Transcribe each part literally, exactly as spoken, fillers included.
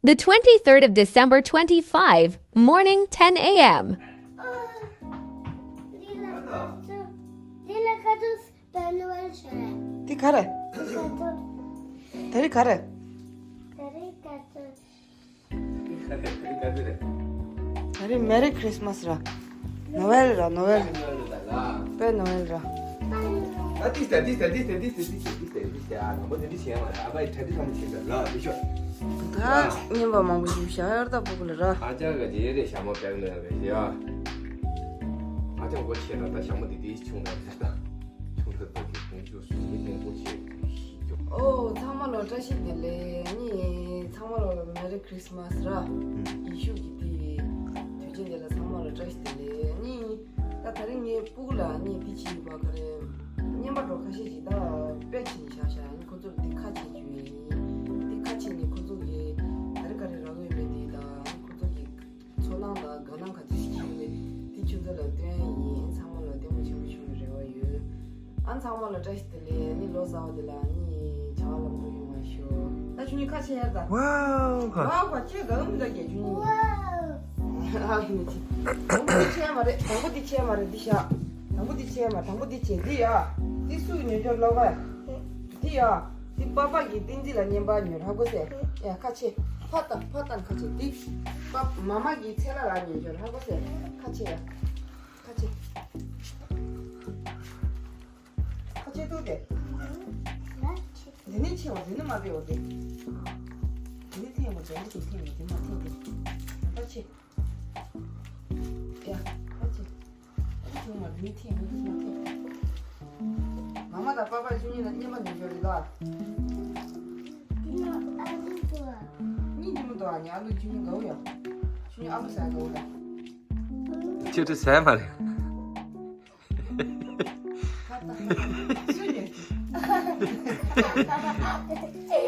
The twenty-third of December twenty-five, morning ten a m. འདི་ག་རེ། ད་རེས་ག་རེ། ད་རེས་མེ་རི་ཁྲིས་མ་སི་ར། ནོ་ཝེལ་ར་ནོ་ཝེལ། དཔེ་ནོ་ཝེལ་ར། ཨ་ཏིས་ཏ་ཏིས་ཏ་ཏིས་ཏ་ཏིས་ཏ་ཏིས་ཏ་ཏིས་ཏ་ཏིས་ཏ། ཨ་ནང་པ་དེ་འདྲ་བྱས་མ་རེད། ཨ་ཕ་ཡི་གྲ་སྒྲིག་ཚང་མ་བྱས་ཚར་ལ་དེ་ཤོག་ད་རྔན་པ་མང་པོ་ཞིག་བཞག་ཡོད་ད་སྤུ་གུ་ལ་ར། ཨ་ཅག་ག་རྗེས་རེ་ཞྭ་མོ་པེག་ནོ་ཡ་རེད་ཡ། ཨ་ཅག་མགོ་ཆེ་ན་ད་ཞྭ་མོ་དེ་དེ་ཆུང་ན་རེད་ད། ཆུང་ད་ད་དེ་དུང་ཆུ་སུ་མི་དུང་མགོ་ཆེ། ཨོ་ཚང་མ་ལོ་བཀྲ་ཤིས་བདེ་ལེགས། ནི་ཚང་མ་ལོ་མེ་རི་ཁྲིས་མ་སི་ར། ཡེ་ཤུ་གི་དེ་དུས་ཆེན་དེ་ལ་ཚང་མ་ལ་བཀྲ་ཤིས་བདེ་ལེགས། ནི་ད་ད་རིང་ངའི་སྤུ་གུ་ལ་ནི་དེ་ཅི་ཡིན་པ་ག་རེ། རྔན་པ་འགྲོ་ཁ་ཤས་ཅིག་ད་དཔེ་ཆེ་ནི་བཞག་བཞག་ནི་ཁོ་ཚོར་དེ་ཁ་ཕྱེ་རྒྱུ་ཡིན། དེ་ཁ་ཕྱེ་ནི་ཁོ་ཚོ་གི་ག་རེ་ག་རེ་རག་གི་ཡོད་མེད་དེ་དང་ཁོ་ཚོ་གི་ཚོར་སྣང་དང་དགའ་སྣང་ག་ཚོད་ཅིག་ཡོད་མེད་དེ་ཁྱོད་ཚོ་ལ་སྟོན་ཡིན། ཚང་མ་ལ་ལྟད་མོ་ཆེན་པོ་བྱུང་བའི་རེ་བ་ཡོད། ཨ་ཚང་མ་ལ་བཀྲ་ཤིས་བདེ་ལེགས། ནི་ལོ་གསར་པ་འདི་ལ་ནི་བྱ་བ་ལམ་འགྲོ་ཡོང་བ་ཤོག་ད་ཁྱོད་གཉིས་ཁ་ཕྱེ་ཡ་ད། ཝའོ་ཁ། ཝའོ་ཁ་ཁྱོད་དགའ་མི་འདུག་གས་ཁྱོད་གཉིས། ཨ་ཁྱོད་གཉིས་ཁྱེད། དང་པོ་འདི་ཕྱེ་ཡ་མ་རེད། དང་པོ་འདི་ཕྱེ་ཡ་མ་རེད། འདི་བཞག་དང་པོ་འདི་ཕྱེ་ཡ་མ། དང་པོ་འདི་བྱེད། འདི་ཡ། འདི་སུ་ཉོ་ཆོག་ལོ་ག་འདི་ཡ། འདི་པ་པ་གི་བསྟན་འཛིན་ལ་རྔན་པ་ཉོ་ཧ་གོ་སེ། ཡ་ཁ་ཕྱེ། ཕ་ཏ་ཕ་ཏ་ཁ་ཕྱེ། འདི་པ་མ་མ་གི་ཚེ་ལ་ལ་ཉོ་ཆོག་ཧ་གོ་སེ། ཁ་ཕྱེ་ཡ། ཁ་ཕྱེ། ཁ་ཕྱེ་ཐུག་དེ། འདི་ནས་ཕྱེ་བ་འདི་ནས་མ་སྤེལ་བ་དེ། འདི་ནས་འཐེན་བ་འདི་ནས་འཐེན་བ་འདི་མ་འཐེན་དེ། ད་ཕྱེ། ཡ། ད་ཕྱེ། ཨ་ཆུང་མ་འདི་ནས་འཐེན་བ་འདི་མ་འཐེན། མ་མ་དང་པ་པ་ཁྱོད་གཉིས་ལ་རྔན་པ་ཉོ་རྒྱུ་རེད་ད། འདི་ནས་ཨ་ལུ་འདུག་ཨ། གཉིས་ཉིན་མོ་འདུག་ཨ། ནི་ཨ་ལུ་ཁྱོད་གཉིས་དགའ་བོ་ཡ། ཁྱོད་གཉིས་ཨ་ལུ་ཟ་ཡ་དགའ་བོ་ད། ཁྱོད་ཚོ་ཟ་ཡ་མ་རེད།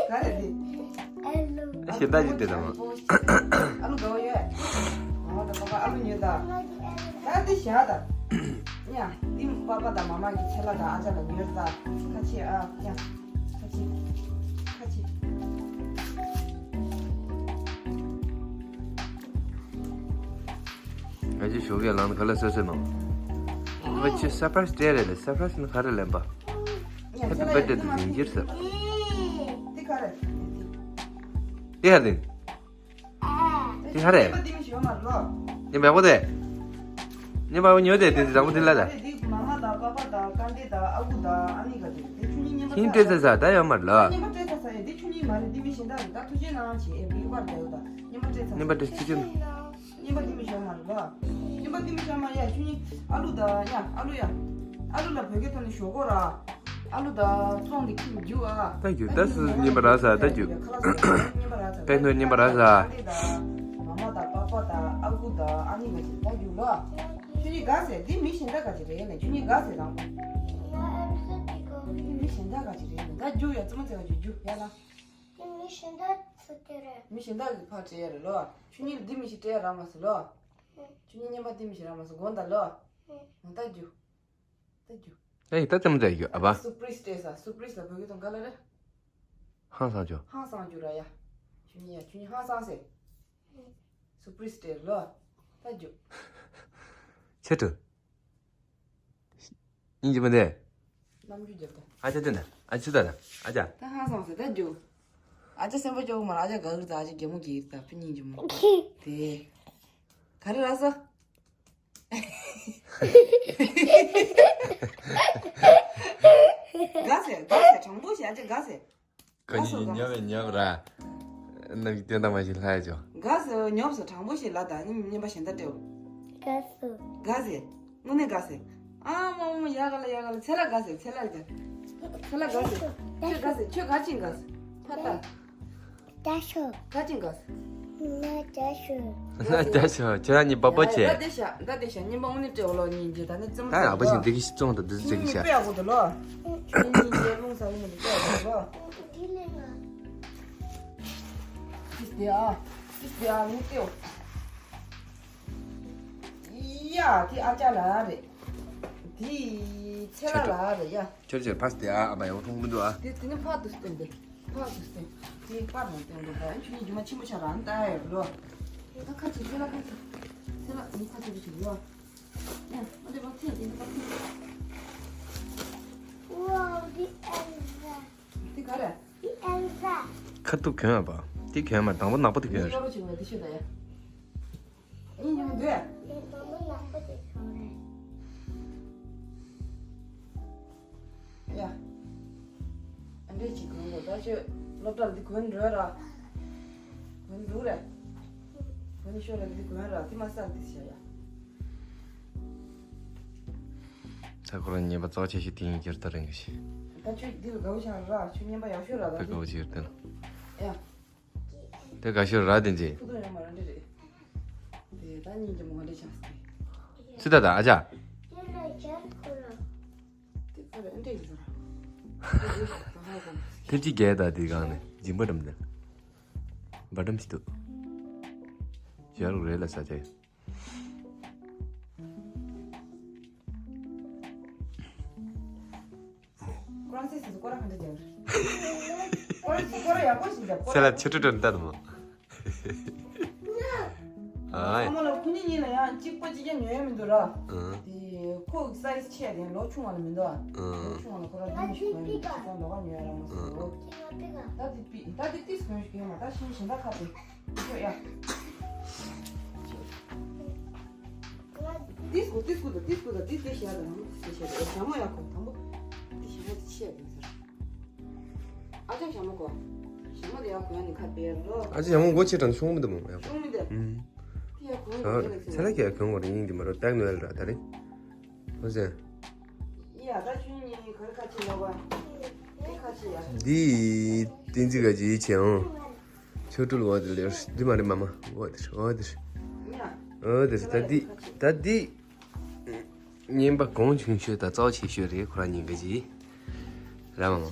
ག་རེ་རེད། ཨ་ཞེ་ད་ཅིག་དེ་དང་། ཨ་ལུ་ག་བ་ཡོད། ཨ་ད་པ་པ་ཨ་ལུ་ཉོས་ད། ད་འདི་བཞག་ད། ཉ། འདི་པ་པ་དང་མ་མ་གི་ཚེ་ལ་དང་ཨ་ཅག་ལ་ཉོས་ད། ཁ་ཕྱེ་ཨ། ཉ། ཁ་ཕྱེ། ཁ་ཕྱེ། ང་ཚོའི་ཞོགས་ཀས་ལངས་ནས་ཁ་ལག་བཟས་བཟས་ནོ། ཨ་ཕ་ཁྱོད་སར་པ་རའི་སི་སྤྲད་རེད་ལ། སར་པ་རའི་སི་ནི་ག་རེ་ལེན་པ། ཧེ་པི་བར་ཐ་ཌེ་དུ་ཡིན་གྱིར་ཟེར། འདི་ག་རེ། འདི་ག་རེ། འདི་ག་རེ། འདི་མེག་པོ་དེ། འདི་མེག་པོ་ཉོས་དེ་དེ་དང་པོ་དེ་ལ་ད། འདི་མ་མ་དང་པ་པ་དང་ཀ་འདྲེ་དང་ཨ་ཁུ་དང་ཨ་ནི་ག་དེ་དེ་ཁྱོད་གཉིས་རྔན་པ་ཁྱིམ་སྤྲད་ཚར་ས་ད་ཡོད་མ་རེད་ལ། རྔན་པ་སྤྲད་ཚར་ས་ཡིན། འདི་ཁྱོད་གཉིས་མ་རེད། འདི་མི་གཞན་དག་རེད། ད་ཐུགས་རྗེ་གནང་བྱས་ཨེ་བི་པར་དེ་ད་རྔན་པ་སྤྲད་ཚར་ས། རྔན་པ་སྤྲད་ཚར་ས། རྔན་པ་འདི་མི་ཞོ་མ་རེད་པ། རྔན་པ་འདི་མི་ཞོ་མ་ཡ། ཁྱོད་གཉིས་ཨ་ལུ་ད་ཡ། ཨ་ལུ་ཡ། ཨ་ལུ་ལ་བོད་སྐད་ཐོག་ནས་ཞོ་གོ་ར། ཨ་ལུ་ད་བཙོང་གི་ཁྱིམ་རྒྱུ་ཨ། ད་རྒྱུ་ད་སུ་རྔན་པ་རག་ས་ད་རྒྱུ། ཁ་ལག་ཟ་རྔན་པ་རག་ས། པད་ནོར་རྔན་པ་རག་ས། ད་མ་མ་ད་པ་པ་ད་ཨ་ཁུ་ད་ཨ་ནི་མ་ཅིག་ད་རྒྱུ་ལ། ཁྱོད་གཉིས་དགའ་ཟེར། འདི་མི་གཞན་དག་ག་ཅིག་རེད་ལ། ཁྱོད་གཉིས་དགའ་ཟེར་དང་པོ། འདི་མི་གཞན་དག་ག་ཅིག་རེད་ལ། ད་རྒྱུ་ཡ་ཙི་མ་ཙི་ག་རྒྱུ་རྒྱུ་ཡ་ལ། དེ་མི་གཞན་དག་ཚུ་དེ་རེད། མི་གཞན་དག་གི་ཕར་སྤྲད་ཡ་རེད་ལོ། ཁྱོད་གཉིས་ལ་འདི་མི་ཞིག་སྤྲད་ཡ་རག་མ་སོང་ལོ། ཁྱོད་གཉིས་རྔན་པ་འདི་མི་ཞིག་རག་མ་སོང་། དགོངས་དག་ལོ། ད་རྒྱུ། ད་རྒྱུ། ཨེ་ད་ཙམ་ཙམ་རྒྱུ་ཨ་བ། སུ་པྲིས་སྤྲད་ས། སུ་པྲིས་ལ་བོད་སྐད་ཐོག་ག་ལ་རེད། ཧང་སང་རྒྱུ། ཧང་སང་རྒྱུ་ར་ཡ། ཁྱོད་གཉིས་ཡ་ཁྱོད་གཉིས་ཧང་སང་ཟེར། སུ་པྲིས་སྤྲད་ལོ། ད་རྒྱུ། ཆེ་ཏུ། སྙིང་རྗེ་མོ་དེ། རྣམ་འགྱུར་རྒྱབ་ད། ཨ་ཅག་དེ་ན། ཨ་ཅག་ད་ན། ཨ་ཅག་ད་ཧང་སང་ཟེར་ད་རྒྱུ། ཨ་ཅག་སེམས་པ་སྐྱོ་གི་མ་རེད། ཨ་ཅག་དགའ་གི་རེད་ད། ཨ་ཅག་གད་མོ་གད་གི་རེད་ད། ཕི་སྙིང་རྗེ་མོ། དེ། ག་རེ་རག་ས། དགའ་ཟེར་དགའ་ཟེར། དྲང་པོ་བཤད། ཨ་ཅག་དགའ་ཟེར། ཁོ་གཉིས་ཉོབ་ཉོབ་ར། ནམ་གྱི་སྟོན་ཐོག་མ་ཞིག་ལྷག་ཡ་ཅོ། དགའ་ཟེར་ཉོབ་ཟེར། དྲང་པོ་ཞིག་ལབ་དང་། ནི་རྔན་པ་གཞན་དག་སྤྲད། དགའ་ཟེར། དགའ་ཟེར། དངོས་གནས་དགའ་ཟེར། ཨ་མ་མ་ཡ་ག་ལ་ཡ་ག་ལ། ཚེ་ལ་དགའ་ཟེར། ཚེ་ལ་དགའ། ཚེ་ལ་དགའ་ཟེར། ཁྱོད་དགའ་ཟེར། ཁྱོད་ག་ཅིག་དགའ་ཟེར། ཕ་ཏ། ད་ཤོག་ག་ཅིག་དགའ་ཟེར། ང་ད་ཤོག་ང་ད་ཤོག་ཁྱོད་རང་གཉིས་པ་པོ་ཡ་ཡ་བྱས། ད་དེ་ཤ། ད་དེ་ཤ། རྔན་པ་དངོས་གནས་སྤྲད་འོ་ལོ། སྙིང་རྗེ། ད་ནི་ཙི་མ་ད་ཨ་ཕ་ཞིག་འདི་གི་ཤི་བཙོང་དང་འདི་ཚོ་འདི་གི་ཤ། དཔེ་ཡག་པོ་འདུག་ལོ། ཁྱོད་གཉིས་ཀྱི་རླུང་ཟ་གི་མི་འདུག་ལྟོས་དང་ལོ། ཏིས་དེ་ཨ། ཏིས་དེ་ཨ་ངས་ལྟོས། ཡ་དེ་ཨ་ཅག་ལ་རེད། དེ་ཚེ་ལ་ལ་རེད་ཡ། ཁྱོད་ཁྱོད་ཕ་སྟེ་ཨ། ཨ་མ་ཡང་མཐོང་མི་འདུག་ཨ། དེ་དེ་ནི་ཕ་དུ་སྟོན་དེ། ཕག་ཅིག་སྟེ། དེ་པར་མ་སྟོན་འགྲོ་ད་ཁྱོད་ཉིད་རྒྱུ་མ་ཆེན་པོ་ཆགས་རང་ལྟ་ཡོད་ལོ། ད་ཁ་ཅིག་ཚེ་ལ་ཁ་ཅིག་ཚེ་ལ་ནི་ཁ་ཅིག་ཅིག་ལོ། ཡ་ཨ་འདྲེ་པ་ཚེ་དེ་འདྲེ་པ་ཚེ། Wow, the Elsa. དེ་ག་རེ། The Elsa. ཁ་ཐུག་གྱོན་ཡ་པ། དེ་གྱོན་མ་དང་པོ་ནག་པོ་དེ་གྱོན་ཡ་རེད། ཡོ་རོ་ཅིག་ལ་དེ་ཤོད་ད་ཡ། ཨིན་ཡོང་དུས། ཡ། ཨ་འདྲས་ཅིག་གོན་དགོས་ད་ཁྱོད་སློབ་གྲྭ་ལ་འདི་གོན་འགྲོ་ར། གོན་འདུག་རེད། གོན་ཤོར་ར་འདི་གོན་ར་དེ་མ་ཟད་འདི་བྱས་ཡ། ད་ཁོ་རང་ཉན་པ་ཙག་ཆེ་ཞིག་དེ་ཡིན་གྱུར་ད་རིང་གི་ཞིག་ད་ཁྱོད་འདི་ལ་དགའ་བོ་ཆགས་ར་ཁྱོད་ཉན་པ་ཡག་ཤོས་ར་ད་དེ་དགའ་བོ་ཆེ་ཡོད་དེ་ལ། ཡ། དེ་དགའ་ཤོས་ར་དེ་འཛིན། ཕུ་ཐུང་ཡོད་མ་རེད་འདྲ་རེད། དེ་ད་སྙིང་རྗེ་མོ་འདྲ་ཆགས་སྲིད། སི་ད་ད་ཨ་ཅག་དེ་ཁ་རེ་འདྲ་ཡིན་ཟེར། ཐེབས་ཅིག་རྒྱལ་ད་དེ་གང་ནས་སྦྱིན་པ་འགྲམ་དེ། འབའ་འགྲམ་ཞིག་འདུག་ཞར་རུ་རེད་ལ་ས་ཆ་ཡོད། ཁོ་རང་སེམས་སུ་སྐོར་ར་ག་འདྲ་རྒྱག་རེད། སྐོར་ར་སྐོར་ར་ཡག་པོ་ཞིག་རྒྱབ་སྐོར་ར། ཚེ་ལ་ཆུ་ཁྲུ་ཁྲུ་འདྲ་དུ་མོ། ཨ་ཡ། ཨ་མ་ལ་ཁོ་གཉིས་གཉིས་ལ་ཡང་གཅིག་པ་གཅིག་རྐྱང་ཉོ་ཡ་མི་འདུག་ར། ཨང་། དེ་ཁོ་གི་སའི་ཛི་ཆེ་དེ་ལོ་ཆུང་བ་ལ་མི་འདུག་ཨ། ཨང་། ལོ་ཆུང་བ་ལ་ཁོ་ར་དེ་ཉོ་ཤི་ཁོ་ཡང་མི་འདུག་ཁོ་ལོག་ག་ཉོ་ཡ་ར་མ་སོང་། ཨང་། ད་དེ་པི་ད་དེ་ཏིས་གོན་ཤི་ཡོད་མ་ད་ཤིང་ཤིང་ད་ཁ་དེ་ཁྱོད་ཡ། ཏིས་གོ་ཏིས་གོ་ད་ཏིས་གོ་ད་ཏིས་ཏིས་ཤ་ད་ནང་ཏིས་ཤ་ད་ཞྭ་མོ་ཡ་གོ་དང་པོ་ཏིས་ཤ་ད་ཆེ་ཡ་གོ་ཟེར། ཨ་ཅག་ཞྭ་མོ་གོ། ཞྭ་མོ་དེ་ཡག་གོ་ཡ་ནི་ཁ་བེར་རོ། ཨ་ཅག་ཞྭ་མོ་མགོ་ཆེ་དྲགས་ཤོང་མི་འདུག་མོ་ཡག་ཤོང་མི་འདུག་ཨུམ། དེ་ཡག་གོ་ཡ་ཨ་ནི་ཚེ་ལ་ཁྱེད་ཡག་གོ་ཡོང་བ་རེད། ཡིན་གྱི་མ་རེད། པེག་ནོ་ཨེལ་ར་ད་རེད། ཨོ་ཟེ། ཡ་ད་ཆུ་ཉིན་ག་རེ་ཁ་ཆེ་ལ་བ། དེ་ཁ་ཆེ་ཡ། འདི་བསྟན་འཛིན་ག་ཅི་ཆེ་ཨང་། ཆོ་འཕྲུལ་འོ་དེ་ལེར་འདི་མ་རེད་མ་མ་འོ་དེར་འོ་དེར། ཡ། འོ་དེར་ད་འདི་ད་འདི། བརྙན་པ་གོང་ཆུང་ཤོས་དང་རྩ་བ་ཆེ་ཤོས་རེད། ཁོ་རང་གཉིས་ཀ་ཅིག་ར་མ་མ།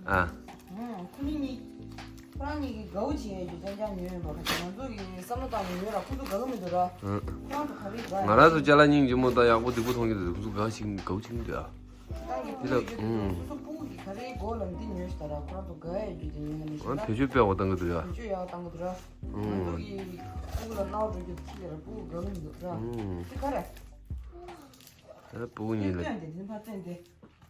ཨ། ཁོ་གཉིས་གཉིས། ཁོ་རང་གཉིས་ཀྱི་དགའ་བོ་བྱེད་ཡས་ཀྱི་ཅང་ཅང་ཉོས་ཡོད་པ་ཁ་ཅིག་ང་ཚོ་གི་བསམ་བློ་བཏང་ནས་ཉོས་ར་ཁོ་ཚོ་དགའ་གི་མི་འདུག་ར། ཨ། ཁོ་རང་ཚོ་ག་རེ་དགའ་ང་རང་ཚོ་ཅ་ལག་སྙིང་རྗེ་མོ་དང་ཡག་པོ་སྡུག་པོ་མཐོང་གི་འདུག་ཁོ་ཚོ་དགའ་ཞིག་དགའ་བོ་བྱེད་ཀྱི་འདུག་ཨ། ཁོ་ཚོ་སྤུ་གུ་གི་ག་རེ་མགོ་ལ་འདི་ཉོས་ཤི་ད་ར་ཁོ་རང་ཚོ་དགའ་ཡས་ཀྱི་དེ་ཉོས་ནས་ཤི་ད། བེད་སྤྱོད་སྤེལ་བ་བཏང་གི་འདུག་ཡ། བེད་སྤྱོད་ཡག་བཏང་གི་འདུག་ར། ང་ཚོ་གི་སྤུ་གུ་ལ་རྣ་བ་འགྲོ་རྒྱུ་ཁྱི་ལ་ར་སྤུ་གུ་དགའ་གི་མི་འདུག་ར། དེ་ག་རེ། ད་སྤུ་གུ་གཉིས་ལ། སྟོན་ཏེ་འཛིན་པ་སྟོན་ཏེ།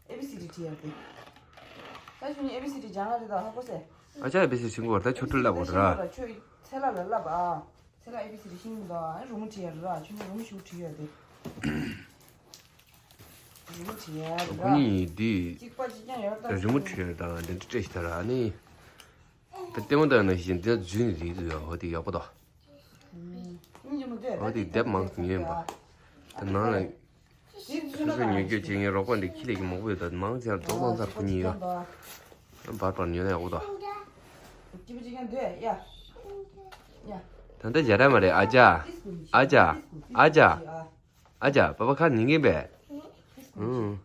ཨེ་བི་སི་ཌི་བྲིས་ཡ་དེ། ད་ཁྱོད་ནི་ཨེ་བི་སི་ཌི་སྦྱང་ཡ་རེད་ད་ཧ་གོ་སེ། ཨ་ཅག་ཨེ་བི་སི་ཌི་ཤེས་ཀྱི་ཡོད་རེད། ད་ཁྱོད་འཕྲུལ་བསླབ་དགོས་རེད་ར། ཁྱོད་ཚེ་ལ་ལ་བསླབ་ཨ། ཚེ་ལ་ཨེ་བི་སི་ཌི་ཤེས་ཀྱི་མི་འདུག་ཨ། རི་མོ་བྲིས་ཡ་རེད་ར། ཁྱོད་ནི་རི་མོ་ཞིག་བྲིས་ཡ་དེ། རི་མོ་བྲིས་ཡ་རེད་ར། ཁོ་གཉིས་འདི་གཅིག་པ་གཅིག་རྐྱང་ཡོད་ད། རི་མོ་བྲིས་ཡ་དང་འདི་འདྲ་སྤྲད་ཤི་ད་ར། ཨ་ནི། ད་ལྟད་མོ་ལྟ་ན་བཞིན་འདི་འཛུལ་ནས་རིག་འདུག་ཡ། འོ་དེ་ཡག་པོ་འདུག་འོ་དེ་དེབ་མང་ཙམ་ཉོས་ཡིན་པ། ད་ནང་ལ་སོ་སོ་ཉོ་རྒྱུ་བྱེད་མཁན་རོགས་པ་འདི་ཁྱི་ལས་ཀྱི་མང་པོ་ཡོད། ད་མང་ཙམ་རྫོགས་ཙང་ཚར་ཁོ་གཉིས་ཡོད། བར་བར་ཉོ་ན་ཡག་པོ་འདུག་ད་ལྟ་ཞལ་རས་མ་རེད། ཨ་ཅག་ཨ་ཅག་ཨ་ཅག་ཨ་ཅག་པ་པ་ཁ་ཉན་གིན་པས། ཨུང་།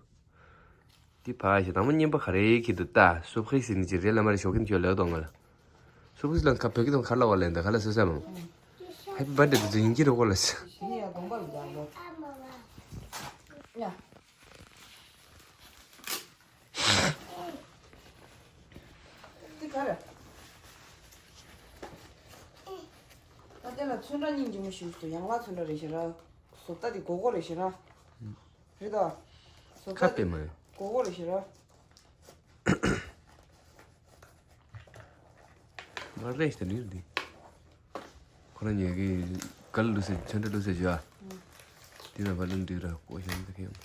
འདི་ཕ་ཞེ་དང་པོ་བརྙན་པ་ག་རེ་ཁྱེར་འདུག་ད་སུབ་ཧི་ཟེར་ནི་ཅི་རེད་ལ་མ་རེད། ཞོགས་ཀྱི་ཁྱོད་ལབ་དང་ང་ལ། སུབ་ཧི་ལ་ཁ་བོད་སྐད་དང་ག་ལ་བ་ལེན་ད་ག་ལ་སོ་སོ་མོ། ཧེ་པི་བར་ཐ་ཌེ་དུ་ཡིན་གྱི་རོགས་ལ་སི། དེ་ནས་ཡང་དགོངས་པ་ལ་འཇགས་དགོས། ཡ། འདི་ག་རེ། ད་དེ་ལ་ཚོན་ཁྲ་སྙིང་རྗེ་མོ་ཞིག་འདུག་ཡང་ལ་ཚོན་ཁྲ་རེད་ཤི་ར། བཟོ་ལྟ་དེ་སྒོར་སྒོར་རེད་ཤི་ར། རེད་ད། བཟོ་ཁ་ལྟ་དེ་པེ་མ་ཡོད། སྒོར་སྒོར་རེད་ཤི་ར། མ་རེད་ཤི་ད་ལུས་འདི། ཁོ་རང་ཉལ་གི་ག་ལ་ལུས་སེ་ཚོན་ཁྲ་ལུས་སེ་བྱོས་ཨ། དེ་ན་བ་ལུང་འདི་ར་ཀོ་ཤང་འདི་ཁེ་ཡོང་།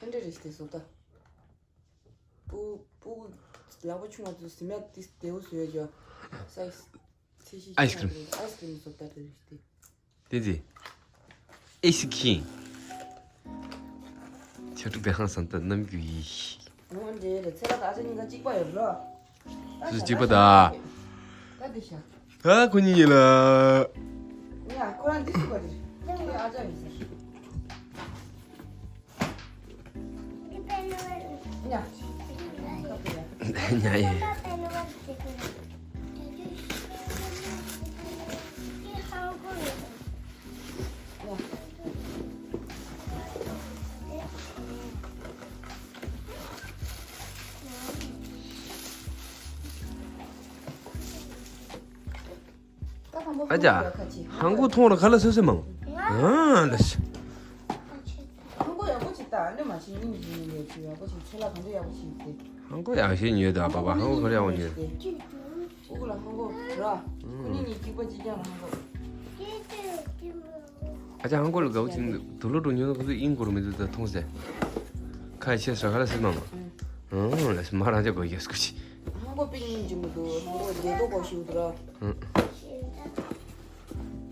ཨ་འདྲ་རེད་ཤི་དེ་བཟོ་ལྟ། སྤུ་སྤུ་གུ་ལག་པ་ཆུང་བ་ཚོ་ཟི་མ་ཏིས་དེའུ་བཟོས་ཡོད་ཀྱང་སའི་ཚེ་ཤི་ཨའི་སི་ཁི་རིམ། ཨའི་སི་ཁི་རིམ་བཟོ་ལྟ་དེ་རེད་དེ། དེ་ཚེ་ཨའི་སི་ཁི་རིམ། ཆ་ཕྲུག་པའི་ཧང་སང་ད་རྣམ་རྒྱུ་ཡིས། འོ་འདྲེ་རེད། ཚེ་ལ་ད་ཆ་གཉིས་ཀ་གཅིག་པ་ཡོད་ལོ། ཚེ་གཅིག་པ་ད། ད་དེ་ཤ། ད་ཁོ་གཉིས་ཡིན་ལ། ཡ་ཁོ་རང་འདི་སུ་ག་རེད། ཁྱེད་ཨ་ཅག་ཡིན་ཟེར། ཉ་ཡེ། ཨ་ཅག་ཧང་གོ་མཐོང་ར་ཁ་ལ་སོ་སོ་མང་། ཨ་ལ་ཤ། ཧང་གོ་ཡག་པོ་ཅིག་ལྟ་ཨ་འདྲ་མ་ཤེས་སྙིང་རྗེ་ཡིན་པའི་ཆུ་ཡག་པོ་ཅིག་ཚོད་ལ་གང་འདྲ་ཡག་པོ་ཅིག་ཟེར། ཧང་གོ་ཡག་ཤེས་ཉོས་དང་པ་པ་ཧང་གོ་ག་རེ་ཡག་པོ་ཉོས། ཨུ་གུ་ལ་ཧང་གོ་ར། ཁོ་གཉིས་གཉིས་གཅིག་པ་གཅིག་རྐྱང་ལ་ཧང་གོ། ཨ་ཅག་ཧང་གོ་ལ་དགའ་བོ་ཅིག་དུ་ལོ་དྲུག་ཉོས་ན་ཁོ་ཚོ་ཨིན་གོ་རུ་མི་འདུག་ད་མཐོང་ཟེར། ཁ་ཡི་ཆེ་ས་ཁ་ལ་སེ་མ་མ། ཨང་ལ་སེ་མ་རང་ཅག་གོ་ཡ་སྐུ་ཅི། ཧང་གོ་པི་ཉིན་ཅི་མི་འདུག་ཧང་གོ་རྒྱལ་ཏོ་གོ་ཤིའུ་དུ་ར། ཨང་།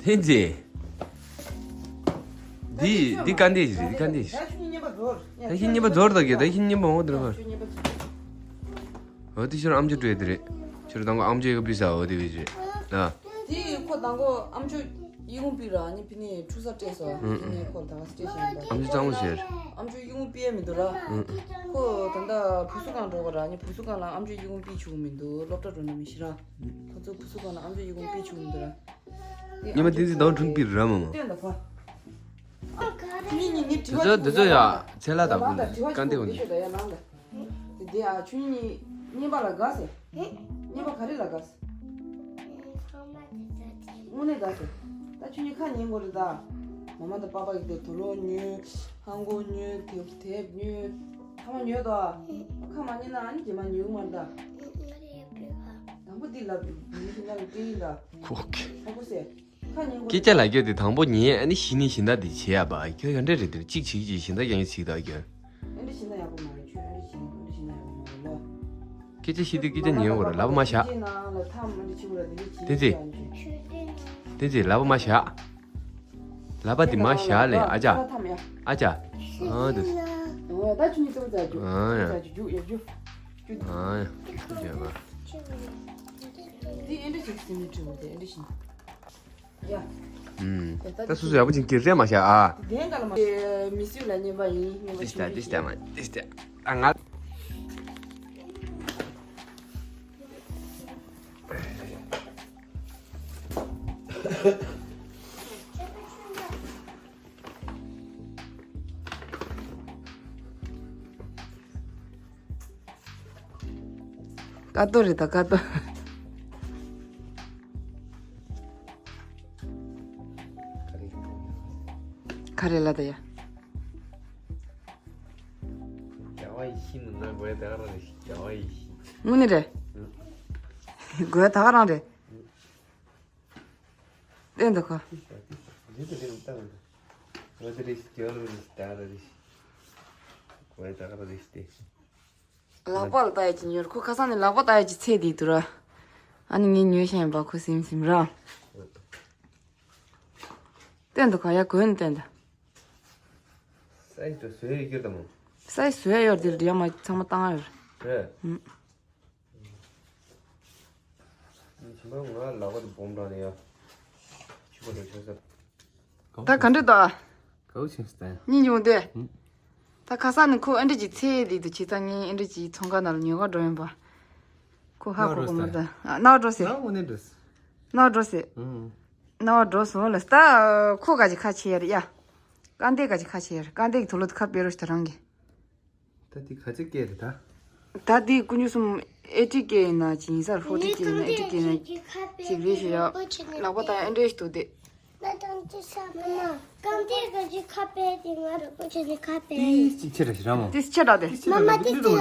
ཐེན་ཅི། འདི་འདི་དཀའ་འདེད་ཞིག་རེད། འདི་དཀའ་འདེད་ཞིག་ད་ཤི་གཉིས་པ་འཛོར། ད་ཤི་གཉིས་པ་འཛོར་དག་གི་ད་ཤི་གཉིས་པ་འོང་དེ་ར་ཤི་གཉིས་པ་འཛོར། འོ་དེ་ཕྱིར་ཨམ་ཅོག་སྤྲད་དེ་རེད། ཕྱིར་དང་གོ་ཨམ་ཅོག་ཡག་པི་ས་འོ་དེ་བི་ཅི། ད། དེ་ཁོ་དང་གོ་ཨམ་ཅོག་ཡི་གུང་པི་ར་ནི་ཕི་ནི་ཁྲུ་ས་སྤྲད་སོ། ཕི་ནི་ཁོ་དང་སྤྲད་ཤེས་ཡིན་ད། ཨམ་ཅོག་གཙང་མོ་ཟེར། ཨམ་ཅོག་ཡི་གུང་པི་ཡ་མི་འདུག་ར། ཁོ་ད་ད་བུ་སུ་གང་འགྲོ་གོ་ར་ནི་བུ་སུ་གང་ལ་ཨམ་ཅོག་ཡི་གུང་པི་ཆུག་མི་འདུག་སློབ་གྲྭ་འགྲོ་ནི་མི་ཤི་ར། ཁོ་ཚོ་བུ་སུ་གང་ལ་ཨམ་ཅོག་ཡི་གུང་པི་ཆུག་མི་འདུག་ར། ཉི་མ་དེ་ཚོ་ད་འཁྲུག་པི་ར་མ་མ། སྟོན་ད་ཕ། ཁྱོད་གཉིས་གཉིས་དྲི་བ་དེ་ཚོ་དེ་ཚོ་ཡ་ཚེ་ལ་དང་པོ་ནས་དཀའ་འདེགས་འོང་གི། དེ་ཨ་ཁྱོད་གཉིས་གཉིས་པ་ལ་དགའ་ཟེར། གཉིས་པ་ག་རེ་ལ་དགའ་ཟེར། དངོས་གནས་དགའ་ཟེར། ད་ཁྱོད་གཉིས་ཁ་ཉན་དགོས་རེད་ད། མ་མ་དང་པ་པ་གི་དེ་དུ་ལོ་ཉོས། ཧང་གོ་ཉོས། དེབ་དེབ་ཉོས། ཚང་མ་ཉོས་དོ། ཁ་མ་ཉན་ན་ཨ་ནི་རྗེས་མ་ཉོས་མ་རེད་ད། དང་པོ་འདི་ལབ་མི་ཤེས་ན་ལ་སྤྲད་ཡིན་ད། ཁོག་གི། ཧ་གོ་ཟེར། ཁ་ཉན་དགོས། སྐད་ཆ་ལ་སྐྱོ་དེ་དང་པོ་ཉན་ཨ་ནི་གཞི་ནས་གཞན་དག་དེ་བྱེད་ཡ་པ་ཁྱོད་ག་འདྲ་རེད་དེར་གཅིག་བྱེད་ཀྱི་གཞན་དག་ཀྱང་ཚིག་དག་ཁྱོད། ཨེ་འདྲ་བྱེད་ན་ཡག་པོ་མ་རེད། ཁྱོད་ཨེ་འདྲ་བྱེད་ཨེ་འདྲ་བྱེད་ན་ཡག་པོ་མ་རེད་ལོ། སྐད་ཆ་བཤད་དུས་སྐད་ཆ་ཉན་དགོས་རེད། ལབ་མ་བཞག་དེ་ཚེ། དེ་ཚེ་ལབ་མ་བཞག་ལབ་པ་དེ་མ་བཞག་ལས་ཨ་ཅག་ཨ་ཅག་ཨ་དེ། ད་ཆུ་ནི་ཏོག་ཙམ་རྒྱུག་ཨ་ཡ། ཏོག་ཙམ་རྒྱུག་ཡ་རྒྱུག་ཨ་ཡ། དེ་ཨེ་འདྲ་བྱེད་ཟིན་ནས་བྲིས་འོ་དེ་ཨེ་འདྲ་བྱེད། ཡ། ཨུམ། ད་སོ་སོ་ཡག་པོ་ཅིག་གིར་རེད་མ་བྱ་ཨ། དེ་ག་ལ་མ། མི་སུ་ལ་ཉན་པ་ཡིན། ཉན་པ་ཏིས་ཏ་ཏིས་ཏ་མ་ཏིས་ཏ། ཨ་ང་། ཀ་ཏོ་རེད་ད་ཀ་ཏོ། ག་རེ་ལ་ད་ཡ། རྒྱལ་བ་ཡིད་བཞིན་ནོར་བུ་ད་ག་རང་རེད། རྒྱལ་བ་ཡིད་བཞིན། དངོས་གནས་རེད། ཨུ། དགོས་ད་ག་རང་རེད། ཨུ། ལྟོས་འདུག་ག་ལག་པ་ལ་ལྟ་ཡ་ཅིག་ཉོས། ཁོ་ཁ་སང་ནས་ལག་པ་ལྟ་ཡ་ཅིག་ཚད་དེ་འདུག་ར། ཨ་ནི་ངས་ཉོས་ཤེས་པ་ཁོ་སིམ་སིམ་ར། ལྟོས་འདུག་ག་ཡ་གོན་ལྟོས་འདུག་སའི་ཏུ་བཟོས་ཡོད་ཀྱི་དམ། སའི་བཟོས་ཡོད་དེ་རེད་ཡ་མ་ཚང་མ་བཏང་ཡོད་རེད། རེད། ཞིམ་པོ་ང་ལག་པ་དེ་སྦོམ་དྲགས་ནས་ཡ། ཆུ་པ་དང་ཆ་ས། ད་ག་འདྲ་འདུག་ཨ། གའུ་ཆིང་སྟན། སྙིང་རྗེ་མོ་འདུག་ད་ཁ་སང་ནས་ཁོ་ཨེ་འདྲ་ཅིག་ཚེ་འདི་དུ་བྱེད་ཙང་ངས་ཨེ་འདྲ་ཅིག་ཚོང་ཁང་ནང་ལ་ཉོ་ག་འགྲོ་ཡིན་པ། ཁོ་ཧ་གོ་གོ་མ་ད། ནག་འགྲོ་ཟེར། ནག་འགྲོ་ཟེར། ནག་འགྲོ་སོང་ལ་ད་ཁོ་ག་ཅིག་ཁ་ཕྱེ་ཡ་རེད་ཡ། དཀའ་འདེགས་ག་ཅིག་ཁ་ཕྱེ་ཡ་རེད། དཀའ་འདེགས་ཀྱི་དུག་ལོག་དེ་ཁ་སྤེལ་རོགས་ཞེས་ད་རང་གི། ད་འདི་ག་ཚོད་སྐད་རེད་ད། ད་འདི་ཀུན་སྤྱོད་གསུམ་ཨེ་ཊི་སྐད་ཡིན་ན་ཅི་ཡིན་ས་ཕོར་ཊི་སྐད་ཡིན་ན་ཨེ་ཊི་སྐད་ཡིན་ན་ཅིག་རེད་ཞུ་ཡ། ལག་པ་ད་ཨེ་འདྲས་ཞིག་འདུག་སྟེ། ང་དང་ཅི་ས་མ་ན་རྐང་སྟེགས་ག་ཅིག་ཁ་ཕྱེ་དེ་ང་རུ་པོ་ཆེ་ནི་ཁ་ཕྱེ། ཏིས་ཅིག་ཆེ་ར་ཞིག་ར་མོ། ཏིས་ཆེ་ར་དེ། མ་མ་ཏིས་ཆེ་ར།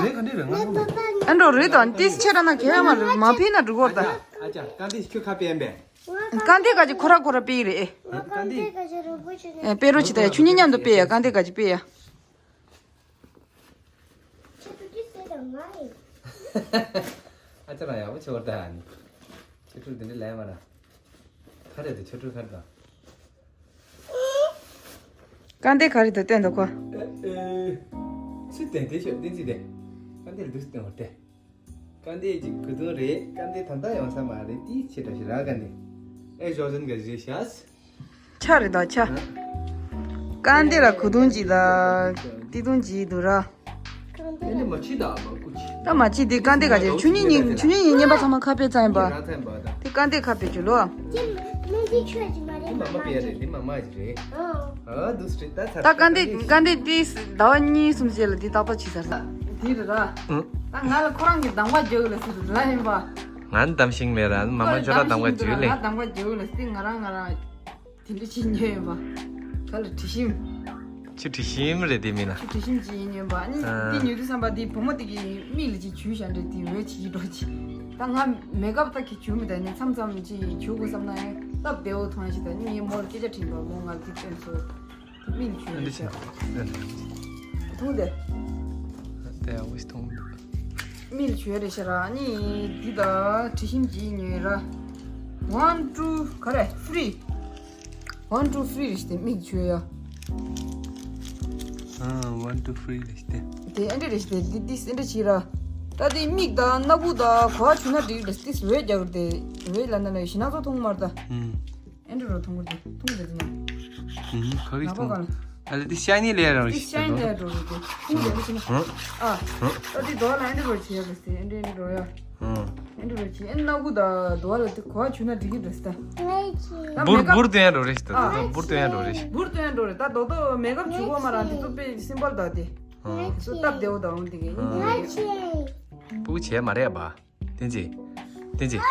ཨ་འགྲོ་རེད་དང་ཏིས་ཆེ་ར་ན་གལ་མ་རེད། མ་ཕྱེ་ན་འགྲིག་གོ་ད། ཨ་ཅག་རྐང་སྟེགས་ཁྱོད་ཁ་ཕྱེ་ཨེ་འབད། རྐང་སྟེགས་ག་ཅིག་ཁོ་ར་ཁོ་ར་ཕྱེ་རེད་ཨེ། རྐང་སྟེགས་ག་ཅིག་རུ་པོ་ཆེ་ནི། ཨེ་ཕྱེ་རོགས་བྱེད་ད་ཡ། ཁྱོད་གཉིས་མཉམ་དུ་ཕྱེ་ཡ། རྐང་སྟེགས་ག་ཅིག་ཕྱེ་ཡ། ཁྱེད་ཚོ་འདི་ཟེར་དང་ང་ཡིན། ཨ་ཅག་རང་ཡག་པོ་བྱེད་པར་ལྟ་ཨ་ནི། ཆོ་འཕྲུལ་འདི་འདྲ་ལས་མ་ར། ག་རེ་འདུག་ཆོ་འཕྲུལ་ག་རེ་དང་། རྐང་སྟེགས་ག་རེ་འདུག་སྟོན་དང་གོ། ཨེ་ཨེ། ཚུལ་ལྡན་དེ་ཤོད་བསྟན་རྩིས་དེ། རྐང་སྟེགས་འདུག་སྟོན་བར་ལྟ། རྐང་སྟེགས་ཀྱི་གོས་ཐུང་རེད། རྐང་སྟེགས་ད་ལྟ་ཡོང་ས་མ་རེད། ཏིས་ཆེ་དྲགས་ཤིག་ར་རྐང་སྟེགས། ཨེ་ཞོ་ཟན་ག་རེ་རེད་ཤག་ཆ་རེད་ད་ཆ། རྐང་སྟེགས་ལ་གོས་ཐུང་གཅིག་དང་། ཏི་ཐུང་གཅིག་འདུག་ར། ད་མ་གཅིག་དེ་རྐང་སྟེགས་ག་ཅིག་ཆུ་གཉིས་གཉིས་ཆུ་གཉིས་གཉིས་གཉིས་པ་ཚང་མ་ཁ་ཕྱེ་ཚར་ཡིན་པ། དེ་རྐང་སྟེགས་ཁ་ཕྱེ་རྒྱུ་ལོ། ད་རྐང་སྟེགས་རྐང་སྟེགས་དེ་ཟླ་བ་གཉིས་གསུམ་རྗེས་ལ་འདི་ཏག་ཏག་བྱེད་ཚར་ས། དེ་རེད་ར། ད་ང་ལ་ཁོ་རང་གི་གདམ་ག་རྒྱག་ལ་ཟེར་ལ་ཡིན་པ། ང་འདམ་ཤིང་མེད་ར། མ་མ་ཁྱོད་ར་འདམ་ག་འཇུ་ལེ། ང་འདམ་ག་འཇུ་ལེ་སྟེ། ང་རང་ང་རང་དེ་འདྲ་ཅིག་ཉོས་ཡོད་པ། ག་ལ་དྲི་ཞིམ། ཁྱོད་དྲི་ཞིམ་རེད་དེ་མིན་ན། ཁྱོད་དྲི་ཞིམ་ཅིག་ཡིན་ཉོས་པ། ཨ་ནི་ཨ་འདི་ཉོས་དུས་བསམ་པ་འདི་བུ་མོ་དེ་གི་མིག་ལ་ཅིག་འཇུ་བཞག་འདྲ། དེ་འོད་ཅིག་འགྲོ་ཅིག་ད་ང་མེག་ཨབ་ད་གི་འཇུ་མི་ད་ནི་མཚམས་མཚམས་ཅིག་འཇུ་དགོས་བསམ་ན་ཡང་སྟབས་བདེ་བོ་མཐོང་ཡ་ཞིག་ད་ནི་ངའི་མོར་སྐད་ཆ་དྲིས་པ། མོ་ང་འདི་སྟོན་སོང་། མིག་ཆུ་ཨ་འདི་ཡོད་ཤག་ཤག་མཐོང་དེ། དེ་ཡང་འུ་ཐོང་། མིག་ཆུ་ཡོད་རེད་ཤག་ར། ཨ་ནི་འདི་ད་དྲི་ཞིམ་གྱི་ཉོས་ར། One two ག་རེ་free། One two free རེད་ཤག་དེ་མིག་ཆུ་ཡ། ཨ་one two free རེད་ཤག་དེ། དེ་ཨེ་འདྲ་རེད་ཤག་དེ། འདི་འདི་ཨེ་འདྲ་བྱས་ར། ད་དེ་མིག་ད་སྣ་ཁུག་ད་ག་བ་ཆུ་ན་འགྲིག་རེད། ཏིས་འོད་རྒྱག་རེད་དེ། འོད་ལ་ན་ལ་ཞི་ན་ཚོ་མཐོང་མར་ད། ཨུམ། ཨེ་འདྲ་རོ་མཐོང་གི་འདུག་མཐོང་གི་འདུག་ན། ཨུམ། ག་གི་མཐོང་། ཨ་ལེ་དེ་ཤའི་ནི་ལེ་ར་རེད་ཤག་ཤའི་ནི་ལེ་ར་རེད་དེ། མཐོང་གི་འདུག་ན། ཨ། ད་དེ་དོ་ལ་ཨེ་འདྲ་རོ་བྱེད་ཡ་རེད་ཟེར། ཨེ་འདྲ་ཨེ་འདྲ་རོ་ཡ། ཨུམ། ཨེ་འདྲ་རོ་བྱེད། ཨེ་སྣ་ཁུག་ད་དོ་ལ་དེ་ག་བ་ཆུ་ན་འགྲིག་གི་རེད་ཟེར་ད། འབུར་འབུར་དོན་ཡ་འགྲོ་རེད་ཟེར་ད། ཨ། འབུར་དོན་ཡ་འགྲོ་རེད་ཟེར། འབུར་དོན་ཡ་འགྲོ་རེད་ད། དོ་དོ་མེག་ཨབ་བྱུག་གོ་མ་རང་དེ་ཚོ་དཔེ་སིམ་པལ་ད་དེ། ཨུམ། དེ་ཚོ་སྟབས་བདེ་བོ་ད་འོང་དེ་གི། ཨུམ། པུ་བྱས་མ་རེད་པ། བསྟན་འཛིན། བསྟན་འཛིན།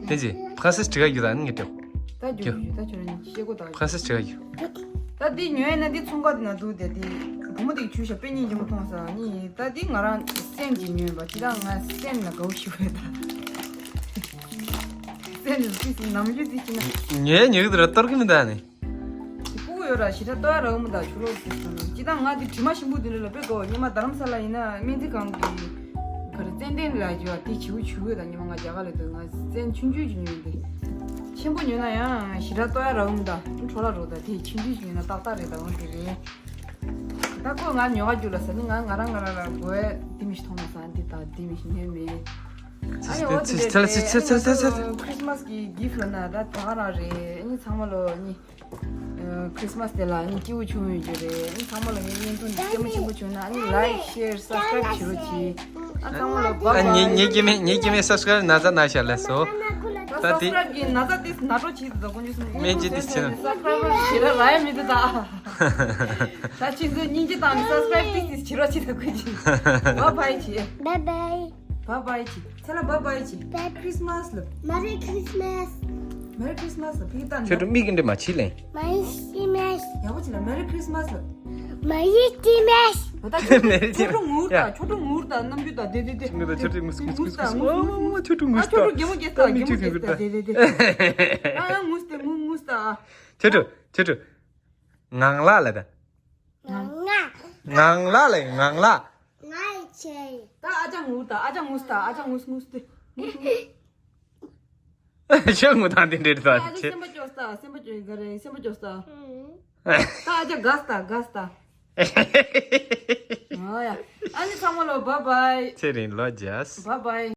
བསྟན་འཛིན། ཕ་སེ་སྒྲིག་ག་རྒྱུ་དང་ངས་སྤྲད། ད་རྒྱུ་རྒྱུ་ད་ཁྱོད་རང་ཤེས་གོ་ད། ཕ་སེ་སྒྲིག་ག་རྒྱུ། ད་འདི་ཉོས་ན་འདི་ཚོང་ཁང་དེ་ན་འདུག་དེ། འདི་བུ་མོ་དེ་གི་ཆུ་ཤ་དཔེ་སྙིང་རྗེ་མོ་མཐོང་ས་ནི། ད་འདི་ང་རང་སེམས་ཀྱིས་ཉོས་པ། ཅི་ད་ང་སེམས་ལ་དགའ་བོ་ཞིག་རེད་ད། སེམས་ལ་ཙི་ཙི་ནམ་རྒྱུན་ཙི་ཙི་ན། ཉོས་ཉོས་གི་དེ་ར་གཏོར་གི་མི་འདུག་ནི། སྤུ་གུ་ཡོད་ར་ཞེ་དྲག་ལྟོ་ཡ་རག་མི་འདུག་ཆུ་ལོག་ཟེར་སོང་ན། ཅི་ད་ང་དེ་དྲི་མ་ཞིམ་པོ་དེ་འདྲ་ལ་དཔེ་དགའ་བོ། སྔོན་མ་རྡ་རམ་ས་ལ་ཡིན་ན་སྨན་རྩིས་ཁང་གི་ག་རེ་ཙན་དན་ལ་ཡོད་དེ་བྱིའུ་བྱིའུ་དང་། སྔོན་མ་ང་རྒྱ་གར་ལ་སྡོད་ང་ཙན་ཆུང་ཆུང་ཅིག་ཉོས་ཏེ། ཆེན་པོ་ཉོས་ན་ཡང་ཞེ་དྲག་ལྟོ་ཡ་རག་མི་འདུག་འཕྲོ་བརླག་རོ་ད། དེ་ཆུང་ཆུང་ཅིག་ཉོས་ན་ཏག་ཏག་རེད་ད། འོ་དེ་རེད། ད་ཁོ་ང་ཉོ་ག་རྒྱུ་ལ་ས་ནི་ང་ང་རང་ང་རང་ལ་དགོས་དེ་མི་ཞིག་མཐོང་མ་སོང་། འདི་ད་དེ་མི་ཞིག་ཉོས་མེད། ཨ་ནི་འོ་དེ་འདྲ་ཆེ་ཆེ་ཆེ་ཆེ་ཆེ། ཁྲི་སི་མ་སི་གི་གིཕ་ལ་ན་ད་ད་ག་རང་རེད། ཨ་ནི་ཚང་མ་ལོ་ཨ་ནི། ཨ། ཁྲི་སི་མ་སི་དེ་ལ་ཨ་ནི་སྐྱིད་པོ་བྱུང་ཡོད་རྒྱུ་རེད། ཨ་ནི་ཚང་མ་ལ་ངའི་བརྙན་ཐུང་འདི་ལྟད་མོ་ཆེན་པོ་བྱུང་ན་ཨ་ནི་ལའིཀ་ཤེར་སབ་སི་ཀ་རའིབ་བྱེད་རོགས་གྱིས། ཨ། ཚང་མ་ལ་བཱའི་བཱའི། ངེད་ཀྱི་མེད་ངེད་ཀྱི་མེད་སབ་སི་ཀ་རའིབ་ན་ཚ་ན་ཤ་ལ་སོ། ད་སབ་སི་ཀ་རའིབ་གི་ན་ཚ་དེ་ན་འགྲོ་བྱེད་དུ་དགོངས་རྒྱུ་སོང་། སྨན་བཅོས་དེ་བྱེད་ན། སབ་སི་ཀ་རའིབ་བྱེད་ར་ར་ཡ་མི་འདུག་ད། ད་ཁྱེད་ཚོས་སྙིང་རྗེ་བཏང་ནས་སབ་སི་ཀ་རའིབ་ཏིག་ཏིག་བྱེད་རོགས་བྱེད་ད། ཁུ་ཅི། བཱའི་བཱའི་བྱེད། བཱའི་བཱའི། བཱའི་བཱའི་བྱེད། ཚེ་ལ་བཱའི་བཱའི་བྱེད། Merry Christmas ལབ། Merry Christmas། Merry Christmas ལབ། ཕི་ཏང་། ཁྱོད་ཀྱི་མིག་འདི་མ་བྱིས་ལེ། Merry Christmas། ཡག་པོ་བྱེད་ལ། Merry Christmas ལབ། Merry Christmas། ད་ཁྱོད་ཁྱོད་ཁྱོད་ཁྲོ་ངུར་ད། ཁྱོད་ཁྲོ་ངུར་ད། རྣམ་འགྱུར་ད་དེ་དེ་དེ། ངུ་ད། ཁྱོད་ཁྲོ་ངུ་ངུ་ངུ་ད། ངུ་ངུ་ངུ། ཁྱོད་ཁྲོ་ངུ་ད། ཁྱོད་ཁྲོ་གད་མོ་བགད་ད། གད་མོ་བགད་ད། དེ་དེ་དེ། ཨ་ངུ་སྟེ་ངུ་ངུ་ད། ཁྱོད་ཁྲོ་ཁྱོད་ཁྲོ། ངང་ལགས་ལ་ད། ངང་ལགས། ངང་ལགས་ལ་ངང་ལགས། ང་ཡི་ཆེ། ད་ཨ་ཅག་ངུ་ད། ཨ་ཅག་ངུ་ད། ཨ་ཅག་ངུ་ངུ་སྟེ། ཁྱོད་ངུ་དང་དེ་འདྲ་ད་ཨ་ཅག་ཆེ། སེམས་པ་སྐྱོ་ས། སེམས་པ་སྐྱོ་ག་རེ། སེམས་པ་སྐྱོ་ས། ད་ཨ་ཅག་དགའ་ས། དགའ་ས། ཨ་ཡ། ཨ་ནི་ཚང་མ་ལ་བཱའི་བཱའི། ཚེ་རིང་ལོ་བརྒྱ། བཱའི་བཱའི།